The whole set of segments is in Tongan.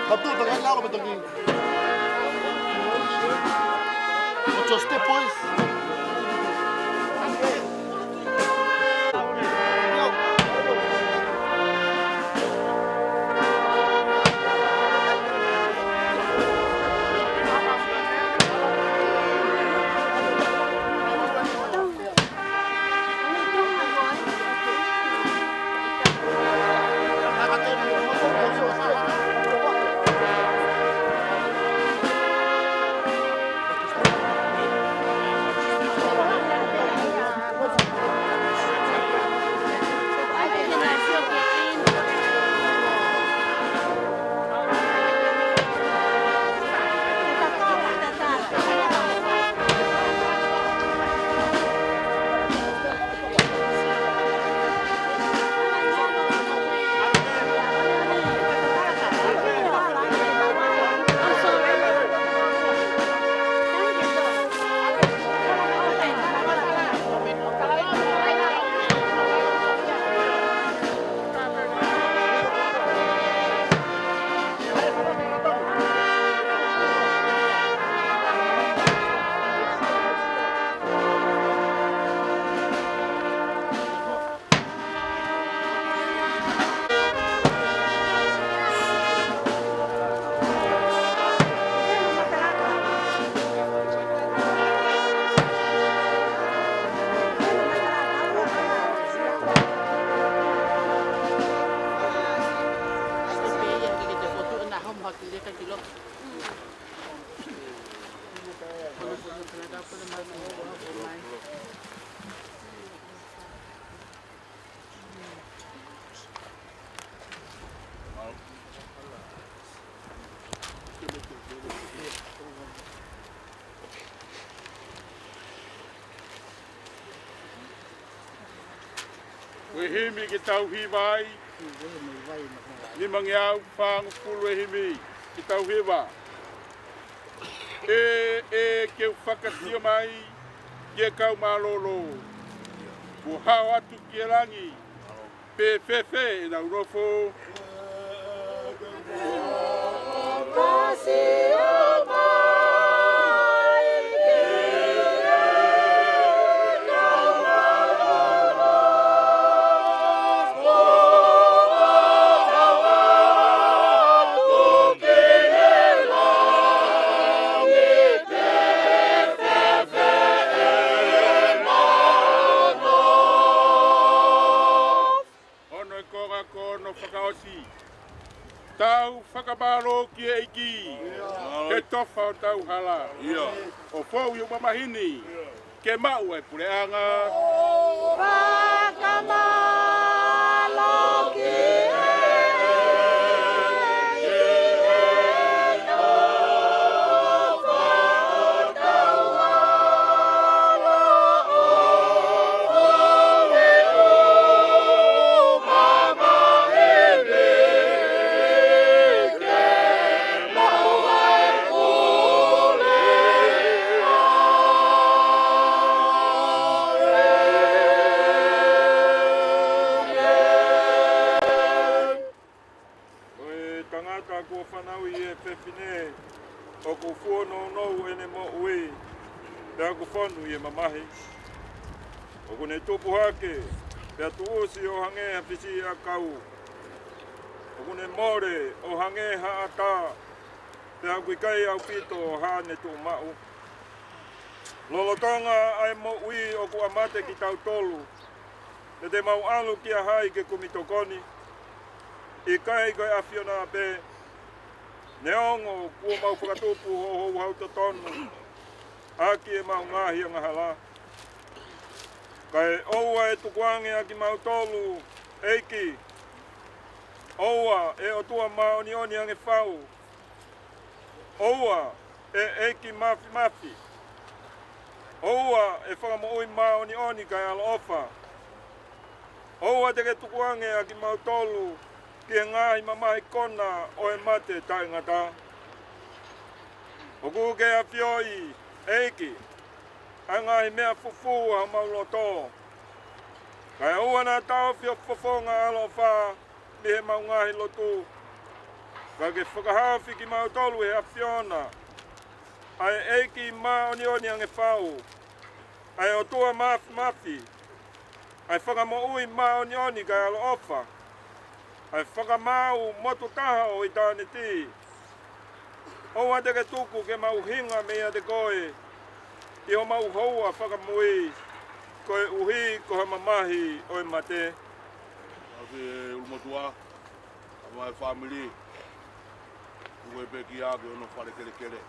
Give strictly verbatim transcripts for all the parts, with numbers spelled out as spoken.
Atu, tangi lalo, tangi. Watch your step, boys. Ko e himi ke tau hiva ai. Nimangeau fāngofulu e himi ke tau hiva. ʻE, ʻe, ke u fakasio mai ki he kau mālōlō. Kuo hao atu ki he langi. Pe fēfē ʻenau nofo. Ono e konga ko ono fakaʻosi. Tau fakamālō ki he ʻEiki. He tofa ʻo tau hala. ʻO fou ʻi he mamahi ni. Ke maʻu e puleʻanga. Fakamālō ki he ʻEiki. He tofa ʻo tau hala. Ko e tangata kuo fanauʻi ʻe he fefine, ʻoku fuonounou ʻene moʻui, pea ʻoku fonu ʻi he mamahi. ʻOku ne tupu hake, pea tuʻusi ʻo hangē ha fisiʻiʻakau. ʻOku ne mole ʻo hangē ha ʻatā, pea ʻoku ʻikai ʻaupito haʻane tuʻumaʻu. Lolotonga ʻa e moʻui ʻoku ʻa mate kitautolu, pea te mau ʻalu kia hai ke kumi tokoni? ʻIkai ko e ʻAfiona pē, neongo kuo mau fakatupu ho houhau totonu ʻaki ʻemau ngaahi angahala. Kae ʻoua ʻe tukuange ʻa kimautolu, ʻEiki. ʻOua ʻe ʻOtua māʻoniʻoni ange fau. ʻOua ʻe ʻEiki Māfimafi. ʻOua ʻe Fakamoʻui māʻoniʻoni kae ʻaloʻofa. ʻOua te ke tukuange ʻa kimautolu ki he ngaahi mamahi kona ʻo e mate taʻengata. ʻOku ke ʻafioʻi, ʻEiki, ʻa e ngaahi meʻa fufū ʻa homau loto. Kae ʻoua naʻa taʻofi ho fofonga ʻaloʻofa mei heʻemau ngaahi lotu. Ka ke fakahaofi kimautolu ʻe he ʻAfiona, ʻa e ʻEiki māʻoniʻoni ange fau, ʻa e ʻOtua Mafimafi, ʻa e Fakamoʻui māʻoniʻoni kae ʻaloʻofa, ʻa e Fakamaau motu taha ʻo ʻitāniti. ʻOua te ke tuku ke mau hinga meiate koe ʻi homau houa fakamui, koeʻuhi ko ha mamahi ʻo e mate. Ake ulumotuʻa, ʻa e fāmili, ʻoku ʻi ai pē ki ʻapi ʻo hono fale kelekele.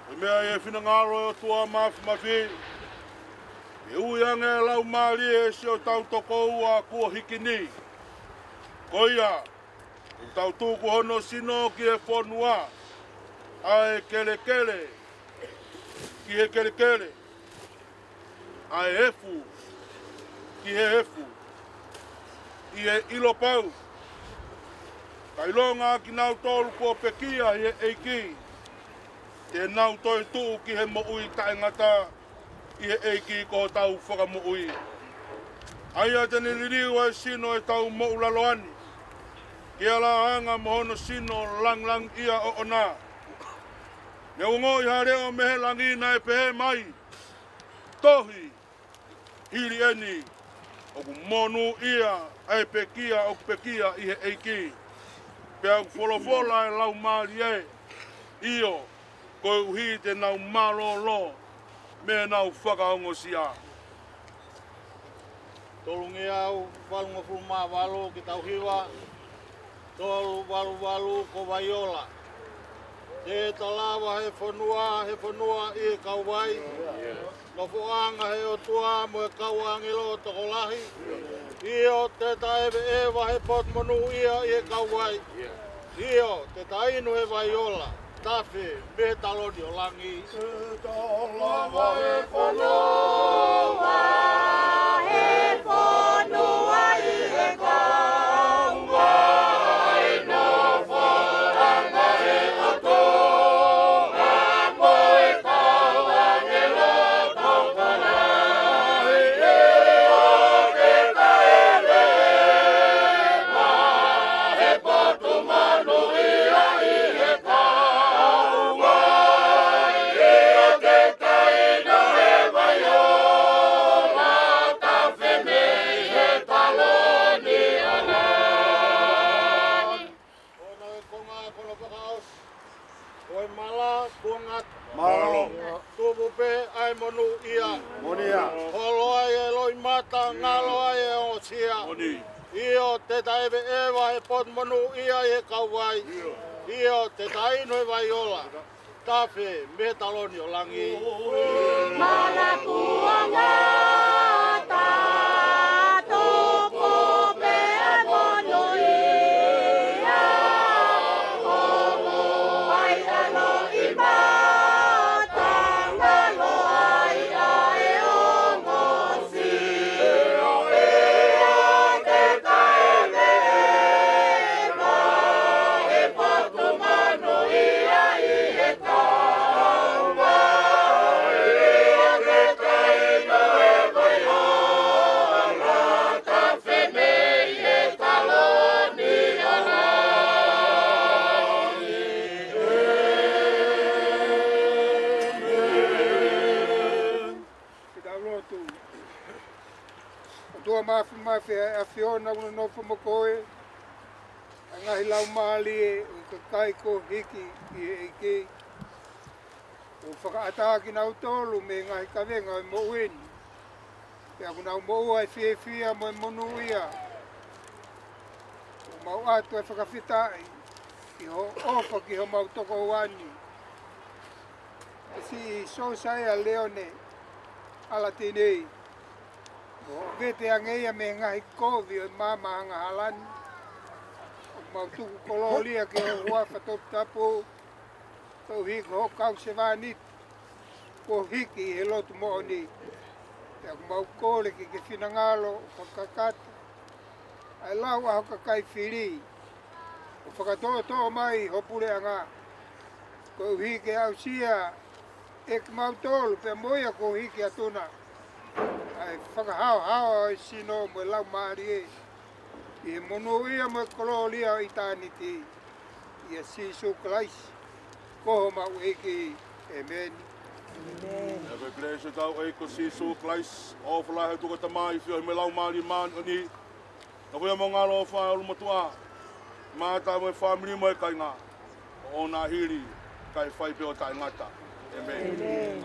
Ko e meʻa ʻi he finangalo ʻo e ʻOtua Mafimafi, ke ui ange ʻa e laumālie ʻo siʻotau tokoua kuo hiki ni. Ko ia, ʻoku tau tuku hono sino ki he fonua, ʻa e kelekele ki he kelekele, ʻa e efu ki he efu, ʻi he ʻilo pau, ka ʻilonga kinautolu kuo pekia ʻi he ʻEiki, te nau toetuʻu ki he moʻui taʻengata ʻi he ʻEiki ko hotau Fakamoʻui. ʻA ia te ne liliu ʻa e sino ʻo ʻetau moʻulaloa ni, ki he laʻanga mo hono sino langilangiʻia ʻoʻona. Ne u ongoʻi ha leʻo mei he langi naʻe pehē mai, Tohi, hili eni, ʻoku monūʻia ʻa e pekia ʻoku pekia ʻi he ʻEiki. Pea ʻoku folofola ʻa e Laumālie, ʻio, koeʻuhi te nau mālōlō mei heʻenau fakaongosia. Tolungeau valungofulu mā valu ki he tau hiva, tolu valu valu ko Vaiola. Te ta lava he fonua, he fonua ʻi he kauvai. Nofoʻanga he ʻOtua mo e kau ʻāngelo tokolahi. ʻIo, te ta ʻeveʻeva he potu monūʻia ʻi he kauvai. ʻIo, te ta inu he vaiola tafe mei he taloni ʻo langi. Te ta lava he fonua, he fonua ʻi he kauvai, nofoʻanga he ʻOtua mo e kau ʻāngelo tokolahi. ʻIo, te ta ʻeveʻeva he potu monūʻia ʻi he kauvai. ʻIo, te ta inu he vaiola tafe mei he taloni ʻo langi. Ko hono konga ko hono fakaʻosi. Ko e mala kuo ngata. Mālō. Tupu pē ʻa e monūʻia. Monūʻia. Holo ai e loʻimata, ngalo ai e ongosia. Moʻoni. ʻIo, te ta ʻeveʻeva he potu monūʻia ʻi he kauvai. ʻIo. ʻIo, te ta inu he vaiola tafe mei he taloni ʻo langi. Mala kuo ngata, tupu pē ʻa e monūʻia. Holo ai e loʻimata, ngalo ai e ongosia. ʻIo, te ta ʻeveʻeva he potu monūʻia ʻi he kauvai. ʻIo, te ta inu he vaiola tafe mei he taloni ʻo langi. ʻĒmeni. Ke tau lotu. ʻOtua Māfimafi, ʻa e ʻAfiona, ʻoku nonofo mo koe, ʻa e ngaahi laumālie ʻo e kakai kuo hiki ʻi he ʻEiki. ʻOku fakaʻatā kinautolu mei he ngaahi kavenga ʻo e moʻui ni, pea ʻoku nau moʻua ʻa e fiefia mo e monūʻia. ʻOku mau ʻoatu ʻa e fakafetaʻi ki hoʻo ʻofa ki homau tokoua ni, ʻa Siʻi Siosaia Leone ʻAlatini. ʻOku vete ange ia mei he ngaahi kovi ʻo e maama angahala ni. ʻOku mau tuku kolōlia ki ho huafa toputapu, koeʻuhi ko hoʻo kau sevāniti kuo hiki ʻi he lotu moʻoni. Pea ʻoku mau kole ke ke finangalo ʻo fakakakato ʻa e lau ʻa ho kakai fili, ʻo fakatoʻotoʻo mai ho puleʻanga, koeʻuhi ke aʻusia ʻe kimautolu pea mo ia kuo hiki atu na ʻa e fakahaohaoa ʻo e sino mo e laumālie, ʻi he monūʻia mo e kolōlia ʻo ʻitāniti, ʻia Sīsū Kalaisi ko homau ʻEiki. ʻĒmeni. ʻĒmeni. Pea ko e kelesi ʻa hotau ʻEiki ko Sīsū Kalaisi, ʻofa lahi ʻa e ʻOtua ko e Tamai, feohi mo e Laumālie Māʻoniʻoni, nofoʻia mo ngalo ʻofa ʻa e ʻulumotuʻa, mamata mo e fāmili mo e kāinga, ʻo ʻoua naʻa hili, kae fai pē ʻo taʻengata. ʻĒmeni. ʻĒmeni.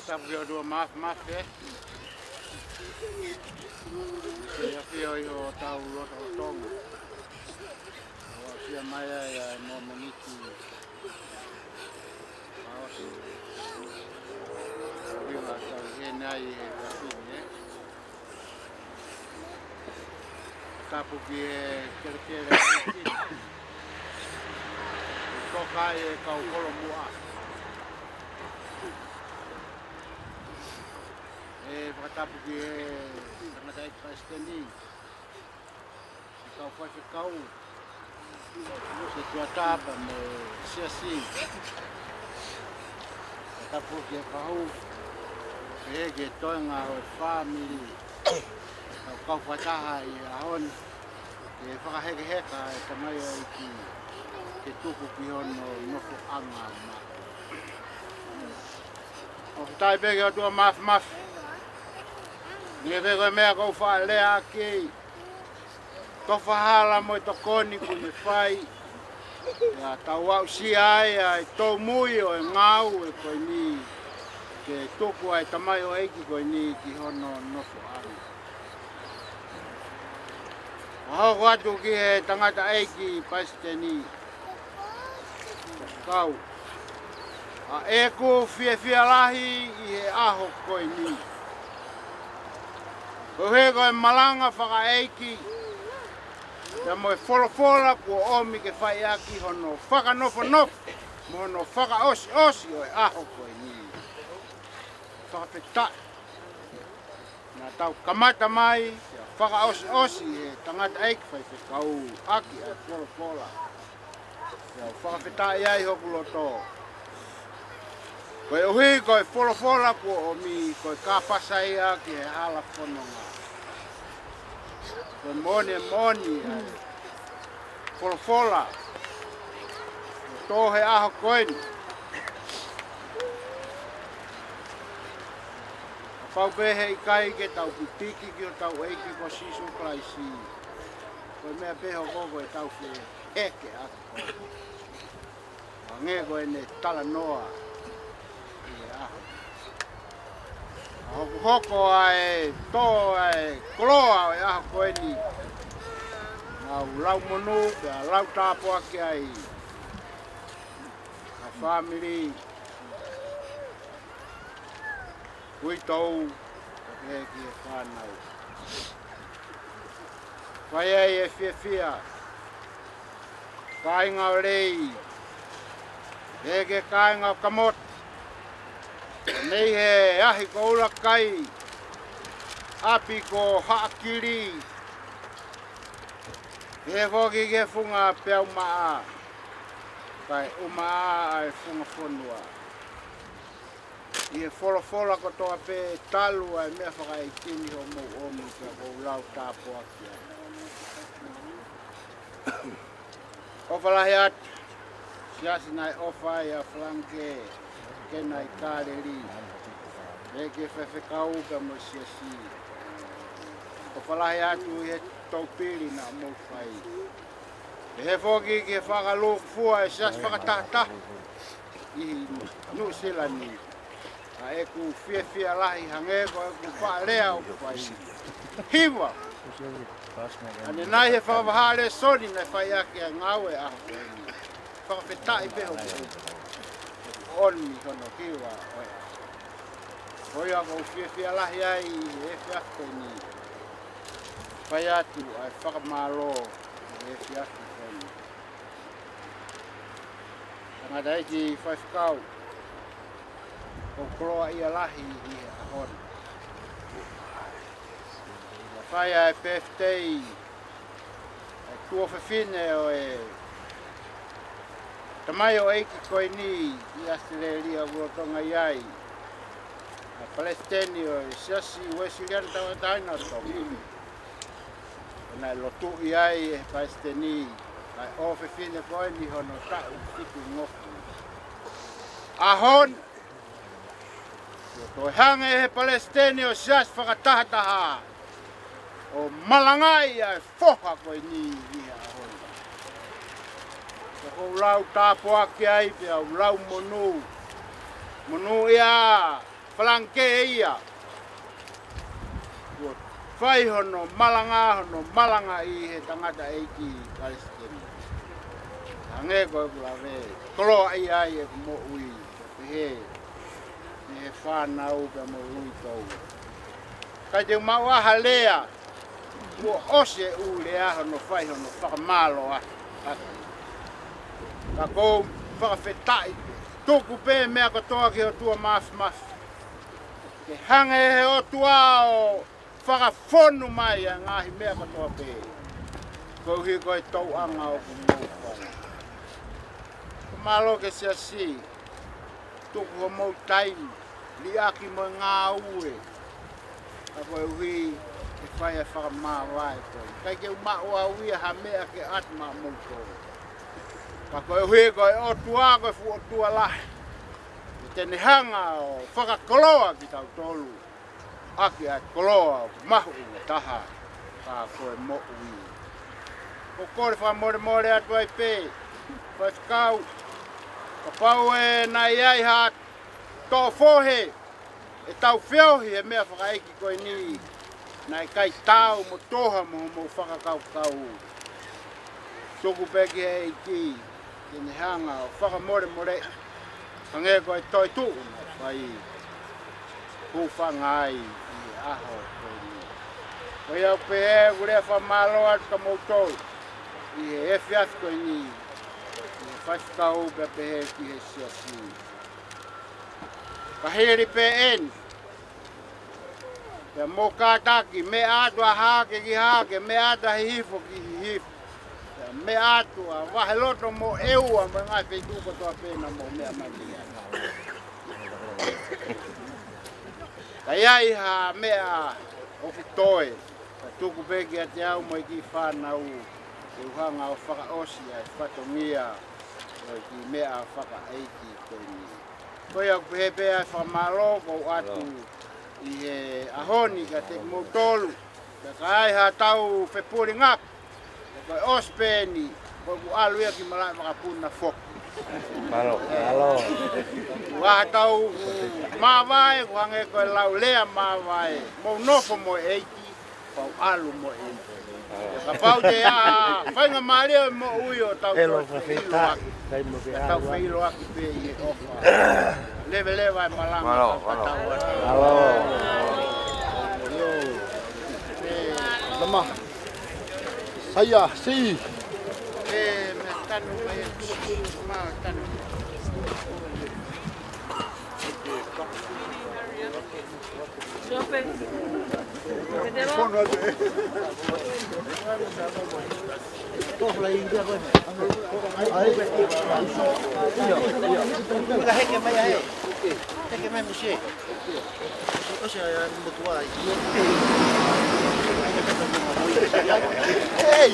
Tapu ki he ʻOtua Māfimafi, ē. Ke ʻafio ʻi hotau lotolotonga. ʻO ʻafio mai ai ʻa e momeniti. Fakaʻosi. Viva tau hene ai he kafini, ē. Tapu ki he kelekele ʻo e ʻEiki. Toka ai e kau kolomuʻa. ʻE fakatapu ki he tangataʻeiki palesiteni, kau faifekau, setuata pea mo e siasi. Tapu ki he kahu, pehē ki he toenga ʻo e fāmili. Kau, kau fakataha ʻi he ʻaho ni, ke fakahekeheka e tamaioʻeiki, ke tuku ki hono nofoʻanga maʻu. ʻOku tau pehē ki he ʻOtua Māfimafi. Ni e ke ko e meʻa ʻoku ou faʻa lea ʻaki. Tofa hala mo e tokoni kuo ne fai. ʻIo, tau aʻusia ai ʻa e tōmui ʻo e ngāue ko eni. Ke tuku ʻa e tamaioʻeiki ko eni ki hono nofoʻanga. ʻA hoko atu ki he tangataʻeiki palesiteni. Kau. ʻA ʻeku fiefia lahi ʻi he ʻaho ko eni. Ko e hē ko e malanga fakaʻeiki. Pea mo e folofola kuo ʻomi ke fai ʻaki hono fakanofonofo. Mo hono fakaʻosiʻosi ʻo e ʻaho ko eni. Fakafetaʻi. Naʻa tau kamata mai, ʻo fakaʻosiʻosi he tangataʻeiki faifekau ʻaki ʻa e folofola. ʻIo, fakafetaʻi ai hoku loto. Koeʻuhi ko e folofola kuo ʻomi, ko e kāpasa ia ki he hala fononga. Ko e moʻoni, moʻoni ʻa e folofola. Tō he ʻaho ko eni. Kapau pē he ʻikai ke tau pipiki ki hotau ʻEiki ko Sīsū Kalaisi. Ko e meʻa pē hoko ko e tau fie heke atu. Hangē ko ʻene talanoa ʻi he ʻaho. ʻA hoku hoko ʻa e tō ʻa e koloa ʻo e ʻaho ko eni. Mau lau monū, pea lau tāpuaki ai. ʻA e fāmili. Uitou, pea ki he fānau. Fai ai e fiefia. Kāinga ʻo Lei. Pea ki he kāinga ʻo Kamotu. Mei he ahi ko ʻUlakai. ʻApi ko Haʻakili. Pea foki ki he funga Peaumaʻa. Kae ʻumaʻā ʻa e funga fonua. ʻI he folofola kotoa pē talu ʻa e meʻa fakaʻeiki ni ʻoku mou ʻomi pea ʻoku ou lau tāpuaki ai. ʻOfa lahi atu, siasi naʻe ʻofa ai ʻa Falange, ke nai Kaleli. Pea ki he faifekau pea mo e siasi. ʻOfa lahi atu ʻi he toupili naʻa mou fai. Pehē foki ki he fakalūkufua ʻa e siasi fakatahataha ʻi Nuʻusila ni. ʻA ʻeku fiefia lahi hangē ko ʻeku faʻa lea ʻoku fai. Hiva. ʻAnenai he fakavahaʻa lēsoni naʻe fai ʻaki ʻa e ngāue ʻaho ko eni. Fakafetaʻi pē hoku ʻomi hono hiva ʻo e ʻaho. Ko ia ʻoku ou fiefia lahi ai ʻi he efiafi ko eni. Fai atu ʻa e fakamālō ʻi he efiafi ko eni. Tangataʻeiki faifekau, ʻoku koloaʻia lahi ʻi he ʻaho ni. ʻA Fai ʻa e birthday ʻa e tuofefine ʻo e tamaioʻeiki ko eni ʻi ʻAositelēlia, ʻoku lolotonga ʻi ai ʻa e palesiteni ʻo e Siasi Uēsiliana Tauʻatāina ʻo Tonga. Naʻe lotuʻi ai ʻe he palesiteni ʻa e ʻofefine ko eni hono taʻu fitungofu. ʻAho ni, kuo toe hanga ʻe he palesiteni ʻo e Siasi Fakatahataha ʻo malangaʻi ʻa e foha ko eni ʻi he ʻaho ni. Ko ʻeku lau tāpuaki ai pea u lau monū, monūʻia Falangikē ia. Kuo fai hono malanga, hono malangaʻi ʻe he tangataʻeiki palesiteni. Hangē ko ʻeku lave, koloaʻia ai ʻeku moʻui, pehē ki he fānau pea mo e uitou. ʻIkai te u maʻu ha lea, kuo ʻosi e ʻū lea hono fai hono fakamālō atu. Ka ʻoku ou fakafetaʻi, tuku pē meʻa kotoa ki he ʻOtua Māfimafi, ke hanga ʻe he ʻOtua ʻo fakafonu mai ʻa e ngaahi meʻa kotoa pē, koeʻuhi ko e tauʻanga ʻoku mou fai. Mālō ki he Siasi, tuku homou taimi, liʻaki mo e ngāue, ka koeʻuhi ke fai ʻa e fakamāvae ko eni. ʻIkai ke u maʻu au ia ha meʻa ke ʻatu maʻamoutolu. Ka koeʻuhi ko e ʻOtua, ko e fuʻu ʻOtua lahi, ʻe te ne hanga ʻo fakakoloa kitautolu ʻaki ʻa e koloa ʻoku mahuʻinga taha, ka ko e moʻui. ʻOku ou kole fakamolemole atu ai pē, Faifekau, kapau ʻe naʻe ʻi ai ha toʻofohe ʻetau feohi he meʻa fakaʻeiki ko eni, naʻe ʻikai taau mo toho mo hoʻomou fakakaukau. Tuku pē ki he ʻEiki ke ne hanga ʻo fakamolemoleʻi, hangē ko e toetuʻu naʻe fai, hūfanga ai ʻi he ʻaho ko eni. Ko ia ʻoku pehē ʻeku lea fakamālō atu kia moutolu ʻi he efiafi ko eni, ʻi he Faifekau pea pehē ki he Siasi. Ka hili pē eni, pea mou kātaki, meʻa atu ʻa Hahake ki Hahake, meʻa atu ʻa Hihifo ki Hihifo, pea meʻa atu ʻa Vaheloto mo ʻEua mo e ngaahi feituʻu kotoa pē naʻa mou meʻa mai ki ai. Ka ʻi ai ha meʻa ʻoku toe, ka tuku pē kiate au mo e kiʻi fānau, ke u hanga ʻo fakaʻosi ʻa e fatongia ʻo e kiʻi meʻa fakaʻeiki ko eni. Ko ia ʻoku pehē pē ʻa e fakamālō ʻoku ou atu ʻi he ʻaho ni kiate kimoutolu. Pea ka ai ha tau fepulingaki, pea ko e ʻosi pē eni, ko ʻeku ʻalu ia ki malaʻe vakapuna foki. Mālō, mālō. Ko ha tau māvae, ʻoku hangē ko e lau lea māvae, mou nofo mo e ʻEiki, pea u ʻalu mo e ʻEiki. Kapau te ʻi ai ha faingamālie ʻo e moʻui ʻo tau toe feʻiloaki, ka tau feʻiloaki pē ʻi he ʻofa. Leveleva e malanga, mālō, ka mālō. Tau atu. Mālō. Ē, Lama. Saia, si. Ē, meʻa tanu mai, ma tanu. Ei!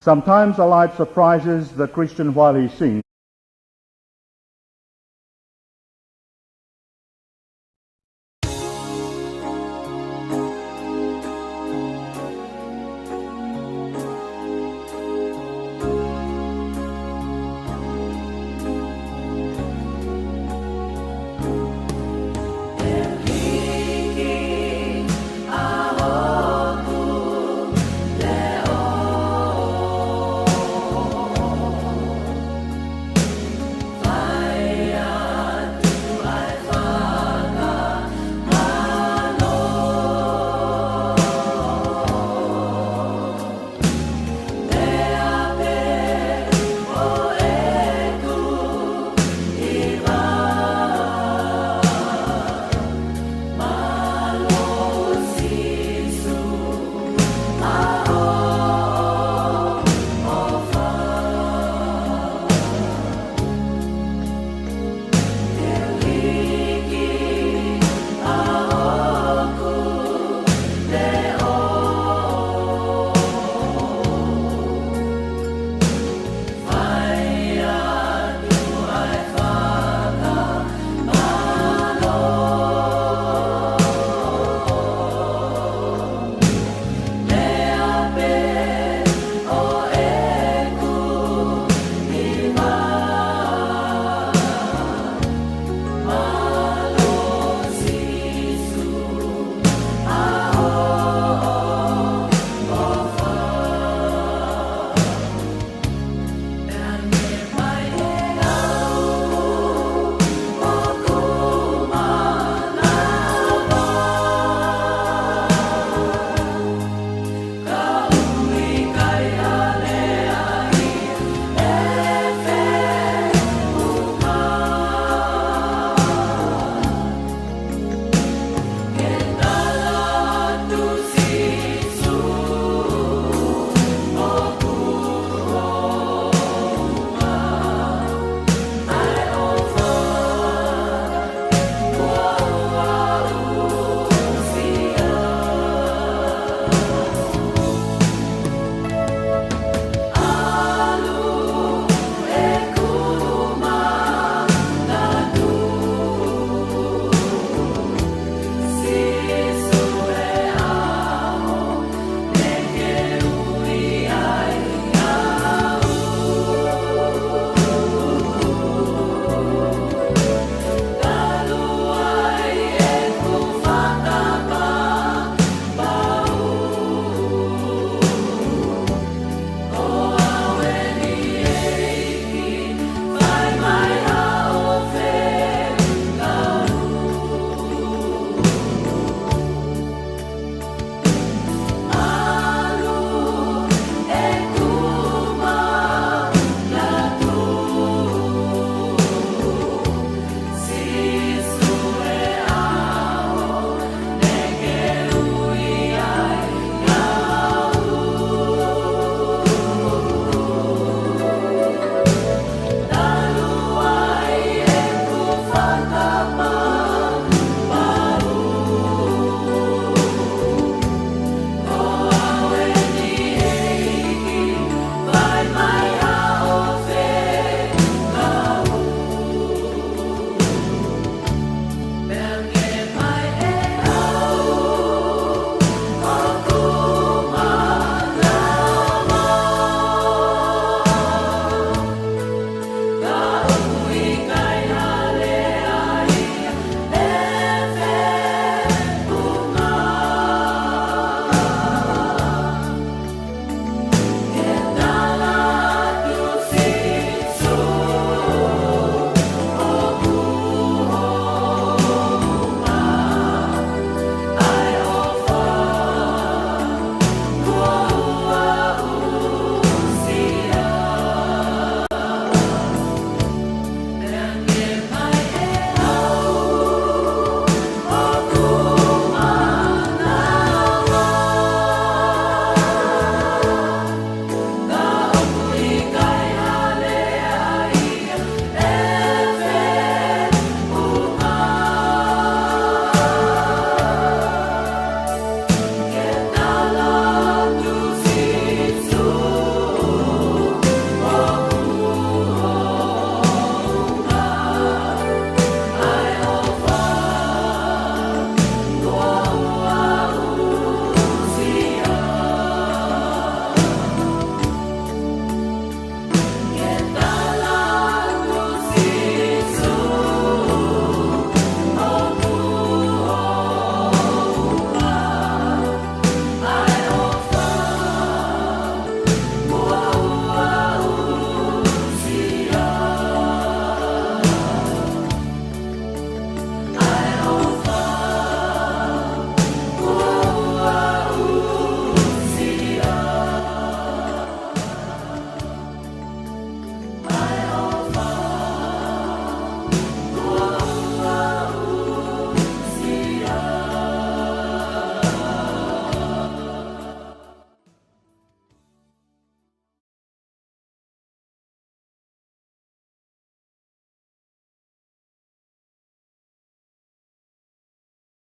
Sometimes a light surprises the Christian while he sings.